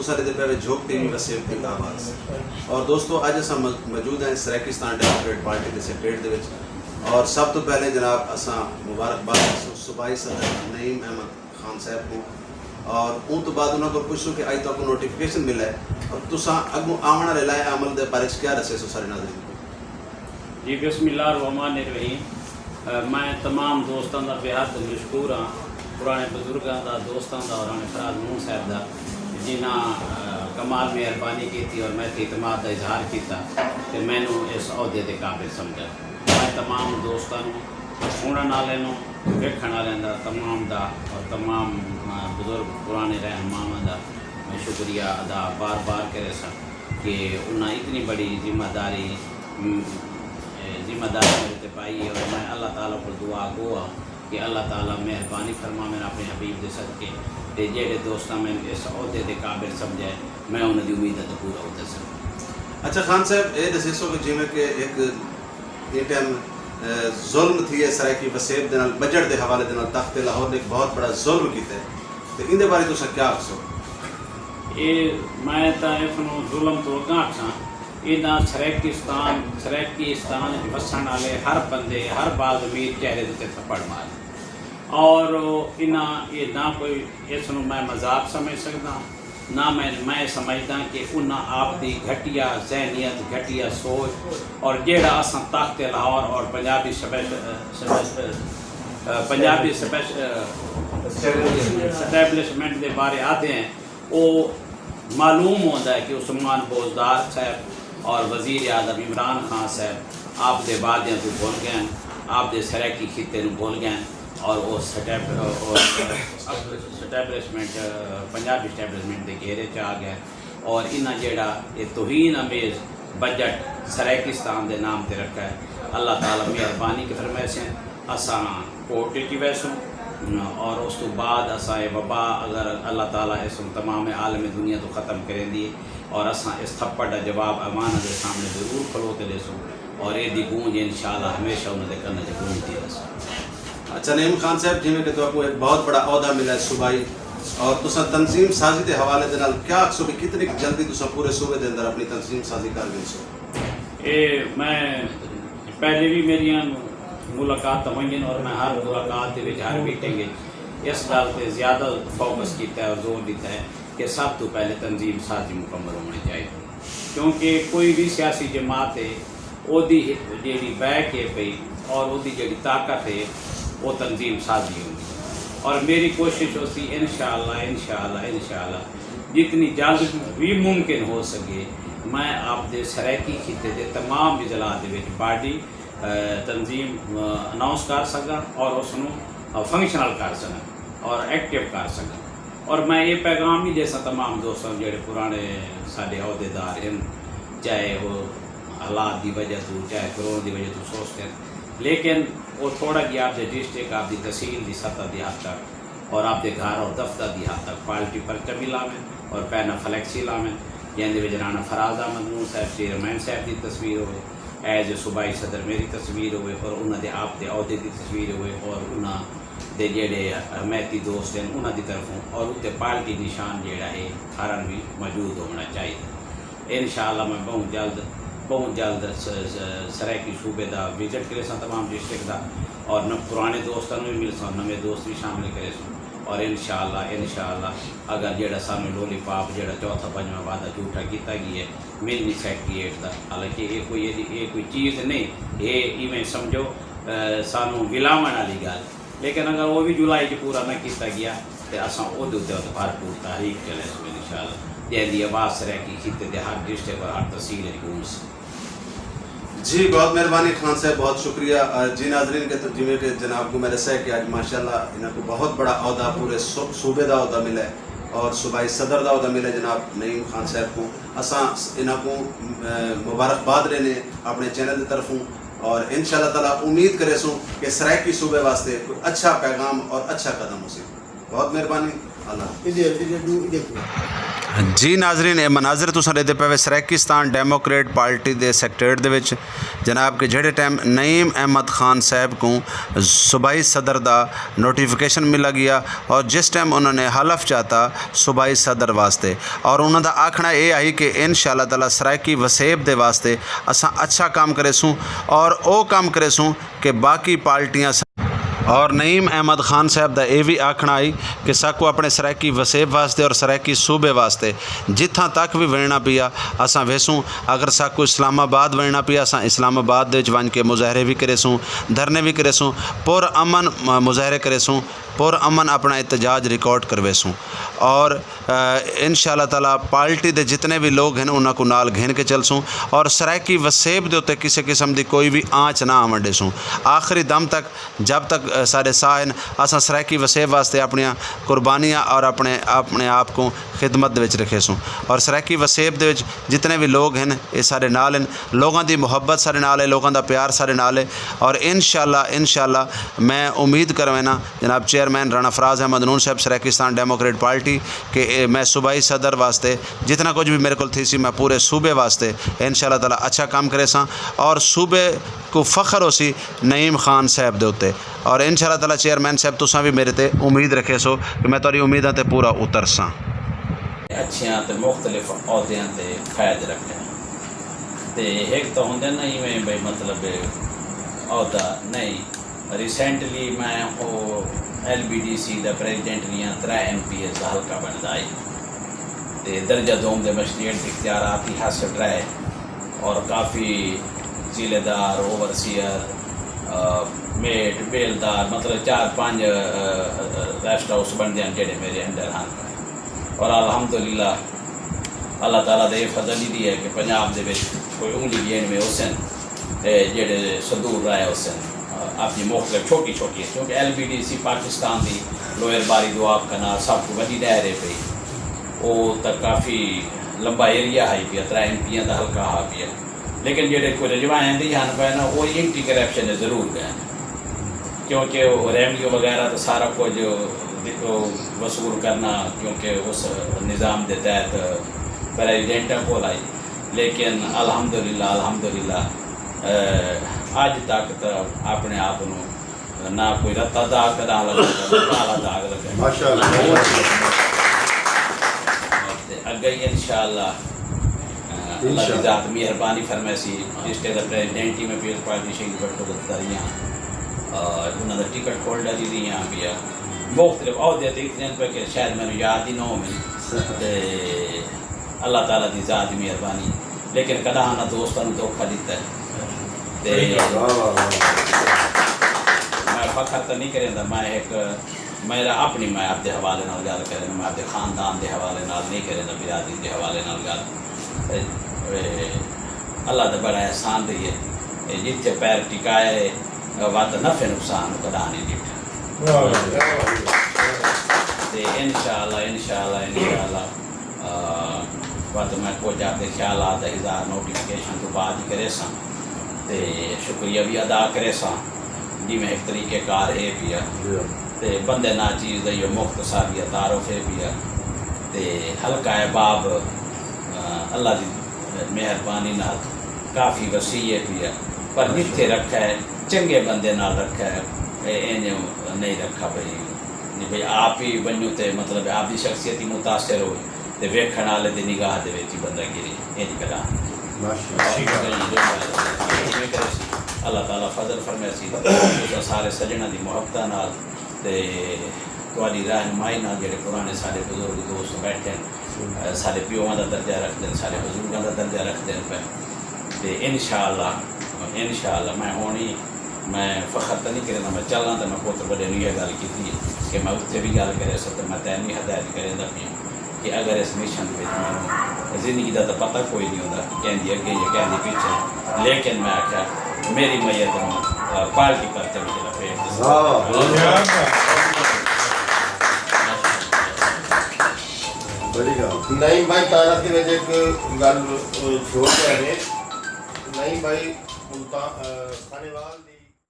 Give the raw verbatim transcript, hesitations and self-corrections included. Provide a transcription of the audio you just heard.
ساݙے دے پہلے جھوک ٹی وی وسیب دی آواز۔ اور دوستو، اڄ اساں م- موجود ہیں سرائیکستان ڈیموکریٹ پارٹی دے سیکریٹ دے وچ۔ اور سب تو پہلے جناب اساں مبارکباد ݙیسوں صوبائی صدر نعیم احمد خان صاحب کو، اور اوں تو بعد انہاں کو پوچھوں کہ اڄ تہاکوں نوٹیفکیشن ملا ہے اور تساں اڳوں آوݨ والے لائحہ عمل دے بارے چ کیا ݙسیسو سارے ناظرین کو؟ جی، بسم اللہ الرحمن الرحیم۔ میں تمام دوستاں دا بے حد مشکور ہاں، پرانے بزرگاں دا، دوستاں دا اور رانے فراز نون صاحب دا، جنہاں کمال مہربانی کیتی اور میں اعتماد دا اظہار کیتا تے مینوں اس عہدے دے قابل سمجھا۔ میں تمام دوستاں نوں، سنڑن آلے نوں، ویکھن آلے دا، تمام دا اور تمام بزرگ پرانے رہنماواں دا میں شکریہ ادا بار بار کریساں کہ انہاں اتنی بڑی ذمہ داری ذمہ داری میرے تے پائی ہے، اور میں اللہ تعالیٰ کول دعا گو ہاں کہ اللہ تعالیٰ مہربانی فرماون اپنے حبیب دے صدقے، تے جیڑھے دوستاں مینوں اس عہدے دے قابل سمجھا ہے، میں انہاں دی امیداں دا پورا اترساں۔ اچھا خان صاحب، اے ݙسیسو کہ جیویں کہ ہک ایں ٹائم ظلم تھیے سرائیکی وسیب دے نال، بجٹ دے حوالے دے نال تخت لاہور نے ہک بہت بڑا ظلم کیتا ہے، تے ایندے بارے تساں کیا آکھسو؟ اے میں تاں ایکھنوں ظلم توں اگاں آکھساں، اینداں سرائیکستان، سرائیکیستان اچ وسݨ آلے ہر بندے، ہر باضمیر چہرے دے اتے تھپڑ مار اور انہاں اے نہ کوئی، اس نوں میں مذاق سمجھ سڳداں، نہ میں میں سمجھداں کہ انہاں آپ دی گھٹیا ذہنیت، گھٹیا سوچ اور جیڑھا اساں تخت لاہور اور پنجابی سبیش سبیش پنجابی سبیش اسٹیبلشمنٹ دے بارے آدھے ہیں، او معلوم ہوندا ہے کہ عثمان بوزدار صاحب اور وزیر اعظم عمران خان صاحب آپ دے وعدیاں کوں بھل گئن، آپ دے سرائیکی خطے نوں بھل گئن اور او سٹیبلشمنٹ پنجابی اسٹیبلشمنٹ دے گھیرے چ آ گئے اور انہاں جیڑھا اے توہین آمیز بجٹ سرائیکستان دے نام تے رکھا ہے۔ اللہ تعالی مہربانی کے فرمائے سن، اساں کورٹ وچ ویسوں اور اس تو بعد اساں اے وبا اگر اللہ تعالی اس تمام عالم دنیا تو ختم کریندی ہے اور اساں اس تھپڑ دا جواب امانت دے سامنے ضرور کھلو تے ݙیسوں اور اے دی گونج انشاءاللہ ہمیشہ انہاں دے کناں چ گونجدی رہسی۔ اچھا نعیم خان صاحب، جیویں کہ تہاکوں ایک بہت بڑا عہدہ ملا ہے صوبائی، اور تساں تنظیم سازی دے حوالے دے نال کیا آکھسو کہ کتنی جلدی تساں پورے صوبے دے اندر اپنی تنظیم سازی کر گھنسو؟ اے میں پہلے بھی میریاں ملاقاتاں ہوئیں اور میں ہر ملاقات دے وچ، ہر میٹنگ وچ اس گل تے زیادہ فوکس کیتا ہے اور زور دیتا ہے کہ سب تو پہلے تنظیم سازی مکمل ہونی چاہیے، کیونکہ کوئی بھی سیاسی جماعت ہے او دی جیڑھی بیک ہے پئی اور او دی جیڑھی طاقت ہے او تنظیم سازی ہوندی ہے۔ اور میری کوشش ہوسی انشاءاللہ، انشاءاللہ، انشاءاللہ جتنی جلد بھی ممکن ہو سکے میں آپ دے سرائیکی خطے دے تمام اضلاع دے وچ باڈی تنظیم اناؤنس کر سکاں اور اس نوں فنکشنل کر سکاں اور ایکٹیو کر سکاں۔ اور میں اے پیغام وی ݙیساں تمام دوستاں نوں جیڑھے پرانے ساݙے عہدیدار ہن، چاہے او حالات دی وجہ توں، چاہے کرونا دی وجہ توں سست ہن، لیکن او تھوڑا جیہا آپ دے ڈسٹرکٹ، آپ دی تحصیل دی سطح دی حد تک اور آپ دے گھر اور دفتر دی حد تک پارٹی پرچہ وی لاون اور پہنا فلیکس وی لاون، جیندے وچ رانا فراز احمد نون صاحب، چیئرمین صاحب دی تصویر ہووے، ایز اے صوبائی صدر میری تصویر ہووے اور انہاں دے آپ دے عہدے دی تصویر ہووے اور انہاں دے جیڑھے حمایتی دوست ہن انہاں دی طرفوں اور اتے پارٹی نشان جیڑھا ہے ہرݨ وی موجود ہووݨا چاہیدا۔ انشاءاللہ میں ٻہوں جلد، ٻہوں جلد سرائیکی صوبے دا وزٹ کریساں تمام ڈسٹرکٹ دا، اور پراݨے دوستاں نوں وی ملساں، نویں دوست وی شامل کریسوں، اور انشاءاللہ، انشاءاللہ اگر جیڑھا سانوں لولی پاپ جیڑھا چوتھا پنجواں وعدہ جھوٹا کیتا ڳیا ہے، مل نی سیکریٹ دا، حالانکہ اے کوئی ایݙی اے کوئی چیز نئیں، اے ایویں سمجھو سانوں ولاوݨ آلی ڳالھ، لیکن اگر او وی جولائی اچ پورا نہ کیتا ڳیا تے اساں اوندے اتے بھرپور تحریک چلیسوں انشاءاللہ، جیندی آواز سرائیکی خطے دے ہر ڈسٹرکٹ اور ہر تحصیل اچ گونجسی۔ جی بہت مہربانی خان صاحب، بہت شکریہ۔ جی ناظرین، کہ جیویں کہ جناب کوں میں ݙسیا کہ اڄ ماشاءاللہ انہاں کوں بہت بڑا عہدہ پورے صوبے دا عہدہ ملا ہے اور صوبائی صدر دا عہدہ ملا ہے جناب نعیم خان صاحب کوں۔ اساں انہاں کوں مبارکباد ݙینے اپݨے چینل دی طرفوں، اور انشاءاللہ تعالی امید کریسوں کہ سرائیکی صوبے واسطے کوئی اچھا پیغام اور اچھا قدم ہوسی۔ بہت مہربانی، اللہ حافظ۔ جی ناظرین، اے مناظر تساں ݙیہدے پئے وے سرائیکستان ڈیموکریٹ پارٹی دے سیکرٹریٹ دے وچ، جناب، کہ جیڑھے ٹائم نعیم احمد خان صاحب کوں صوبائی صدر دا نوٹیفکیشن ملا ڳیا اور جس ٹائم انہاں نے حلف چاتا صوبائی صدر واسطے، اور انہاں دا آکھݨا اے ہئی کہ ان شاء اللہ تعالیٰ سرائیکی وسیب دے واسطے اساں اچھا کم کریسوں اور او کم کریسوں کہ باقی پارٹیاں سا-، اور نعیم احمد خان صاحب دا اے وی آکھݨا ہئی کہ ساکوں اپݨے سرائیکی وسیب واسطے اور سرائیکی صوبے واسطے جتھاں تک وی ونڄݨا پیا، اساں ویسوں۔ اگر ساکوں اسلام آباد ونڄݨا پیا، اساں اسلام آباد دے وچ ونڄ کے مظاہرے وی کریسوں، دھرنے وی کریسوں، پر امن م-، مظاہرے کریسوں، پر امن اپݨا احتجاج ریکارڈ کرویسوں۔ اور، آ، ان شاء اللہ تعالیٰ پارٹی دے جتنے وی لوگ ہن، انہاں کوں نال گھن کے چلسوں اور سرائیکی وسیب دے اتے کسے قسم دی کوئی وی آنچ نہ آوݨ ݙیسوں۔ آخری دم تک، جب تک، آ، ساݙے ساہ ہن، اساں سرائیکی وسیب واسطے اپݨیاں قربانیاں اور اپݨے، اپݨے آپ کوں خدمت دے وچ رکھیسوں۔ اور سرائیکی وسیب دے وچ جتنے وی لوگ ہن، اے ساݙے نال ہن۔ لوگاں دی محبت ساݙے نال ہے، لوگاں دا پیار ساݙے نال ہے۔ اور ان شاء اللہ، ان شاء اللہ میں امید کروینا جناب چیئرمین رانا فراز احمد نون صاحب سرائیکستان ڈیموکریٹ پارٹی کہ اے میں صوبائی صدر واسطے جتنا کچھ بھی میرے کول تھیسی، میں پورے صوبے واسطے ان شاء اللہ تعالیٰ اچھا کم کریساں۔ اور صوبے کوں فخر ہوسی نعیم خان صاحب دے اتے۔ اور ان شاء اللہ تعالیٰ چیئرمین صاحب، تساں وی میرے تے امید رکھیسو کہ میں تہاݙی امیداں تے پورا اترساں۔ اچھیاں تے مختلف عہدیاں تے فائز رکھے۔ تے ہک تاں ہوندے نا ایویں بھئی مطلب عہدہ نہیں، ریسنٹلی میں O L B D C the president ریاں، ترے ایم پی ایز دا حلقہ بݨدا ہئی تے درجہ دوم دے مشروعیت اختیارات ہی حاصل رہے اور کافی ضلع دار، اوورسیئر، آ، میٹ، بیلدار، مطلب چار پنج، آ، آ، ریسٹ ہاؤس بݨدے ہن جیڑھے میرے انڈر ہن۔ اور الحمدللہ اللہ تعالیٰ دا اے فضل ہی دی ہے کہ پنجاب دے وچ کوئی انگلی گھن میں ہوسن، اے جیڑھے صدور رائے ہوسن، آ، اپݨی مختلف چھوٹی چھوٹی، کیونکہ L B D C Pakistan دی لوئر باری دوآب کنال سب کوں وݙی نہر ہے پئی، او تاں کافی لمبا ایریا ہئی پیا، ترے ایم پیاں دا حلقہ ہا پیا۔ لیکن جیڑھے کجھ اجوائیں دی ہن پئے نا، او اینٹی کرپشن ضرور ڳئے، کیونکہ او ریونیو وغیرہ تے سارا کجھ وصول کرنا، کیونکہ اس نظام دے تحت پریزیڈنٹاں کول ہئی۔ لیکن الحمدللہ، الحمدللہ، اے، اڄ تک تاں اپݨے آپ نوں نہ کوئی رتا داغ کݙاں لڳا، نہ کالا داغ لڳا۔ ماشاءاللہ۔ تے اڳے ہی انشاءاللہ، آ، اللہ دی انشاءاللہ۔ ذات مہربانی فرمائسی۔ پچھلے دا پریزیڈنٹ ہی میں پیپلز پارٹی شہید بھٹو دا ریہاں، آ، انہاں دا ٹکٹ ہولڈر ہی ریہاں پیا۔ مختلف عہدے تے اتنے پہ کہ شاید مینوں یاد ہی نہ ہوون۔ تے اللہ تعالیٰ دی ذات دی مہربانی، لیکن کݙاں نہ دوستاں نوں دھوکا ݙتا ہے۔ تے صحیح ڳالھ۔ واہ، واہ، واہ۔ میں فخر تاں نہیں کریندا، میں ہک، میرا اپݨی، میں آپ دے حوالے نال ڳالھ کریندا، میں آپ دے خاندان دے حوالے نال نہیں کریندا، برادری دے حوالے نال ڳالھ۔ اے، اے، اللہ دا بڑا احسان رہی ہے، اے جتھے پیر ٹکائے، وت نفع نقصان کݙاں نہیں ݙٹھا۔ واہ، واہ، واہ۔ تے انشاءاللہ، انشاءاللہ، انشاءاللہ، آ، وت میں کجھ آپ دے خیالات دا اظہار نوٹیفکیشن توں بعد ہی کریساں۔ تے شکریہ وی ادا کریساں، جیویں ہک طریقہ کار ہے پیا۔ جی۔ تے بندے ناچیز دا ایہو مختصر جیہا تعارف ہے پیا۔ تے حلقہ احباب، آ، اللہ دی مہربانی نال کافی وسیع ہے پیا، پر جتھے رکھا ہے، چنڳے بندے نال رکھا ہے، اے، اینج نہیں رکھا بھئی، جی بھئی آپ ہی ونڄو تے مطلب آپ دی شخصیت ہی متاثر ہوئے۔ تے ویکھݨ آلے دی نگاہ دے وچ ہی بندہ گری، انج کݙاں۔ ماشاءاللہ۔ اللہ تعالیٰ فضل فرمائے سی، تساں سارے سڄݨاں دی محبتاں نال تے تہاݙی رہنمائی نال جیڑھے پراݨے ساݙے بزرگ دوست بیٹھے ہن، اے، ساݙے پیوواں دا درجہ رکھدے ہن، ساݙے بزرگاں دا درجہ رکھدے ہن پئے۔ تے انشاءاللہ، انشاءاللہ میں ہݨ ہی میں فخر تاں نہیں کریندا، میں چلاں تے میں پتر وݙے نوں ایہا ڳالھ کیتی ہے کہ میں اتھے وی ڳالھ کریساں تے میں تینوں وی ہدایت کریندا پیاں کہ اگر اس مشن دے وچ مینوں زندگی دا تاں پتہ کوئی نہیں ہوندا، کہیں دی اڳے یا کہیں دی پچھے، لیکن میں آکھیا میری میت نوں، آ، پارٹی پرچے وچ لپیٹ ݙسو۔ واہ، واہ۔ بڑی ڳالھ۔ نعیم بھائی، تاریخ دے وچ ہک ڳالھ، آ، چھوڑ کے آئے۔ نعیم بھائی، ملتان، آ، سانیوال دی